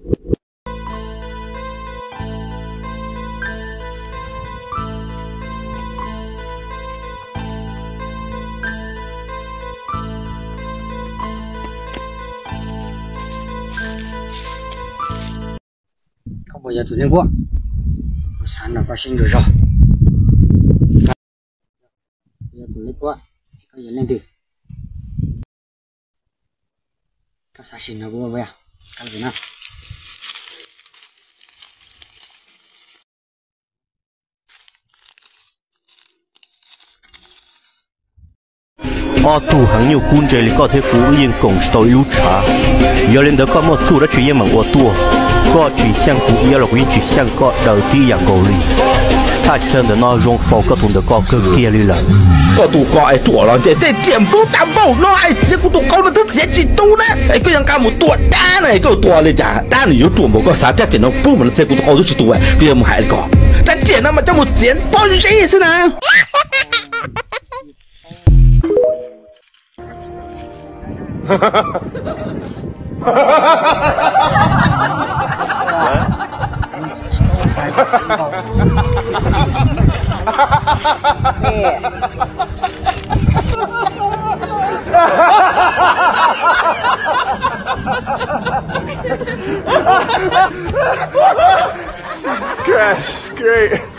Koj puas yog tus Leej Kuab? Kuv xav nrog koj sib ntsug zog. Yog tus Leej Kuab, koj yog leej twg? Koj xav sim nrog kuv ua puas yog? Koj los na. Ob tug heev nyuj kub ntse li koj thiab kuv wb yeej koom tsis tau ib lub tshav. Yog li ntawd koj muaj txuj dab tsi yeej meem ua tuaj. Koj tsis xyeej kuv iab los kuv yeej tsis xyeej koj daws tib yam nkaus li. Thaj chaw ntawm no zoo faus koj tus ntawm koj kawg kiag li lawm. Koj tus ko es ruam los ntshe tej riam nplub tas npaum no es txiav kuv tus qau no twb txiav tsis tu na. Es koj yuav nqa mus tua dab na, es koj tua li cas? Dab nws yuav ruam npaum koj xav, rab riam no pub mas no txiav kuv tus qau twb tsis tu, koj yuav mus hais li ko. Rab riam no mas coj mus txiav pob zeb xwb na. Jesus Christ, it's great.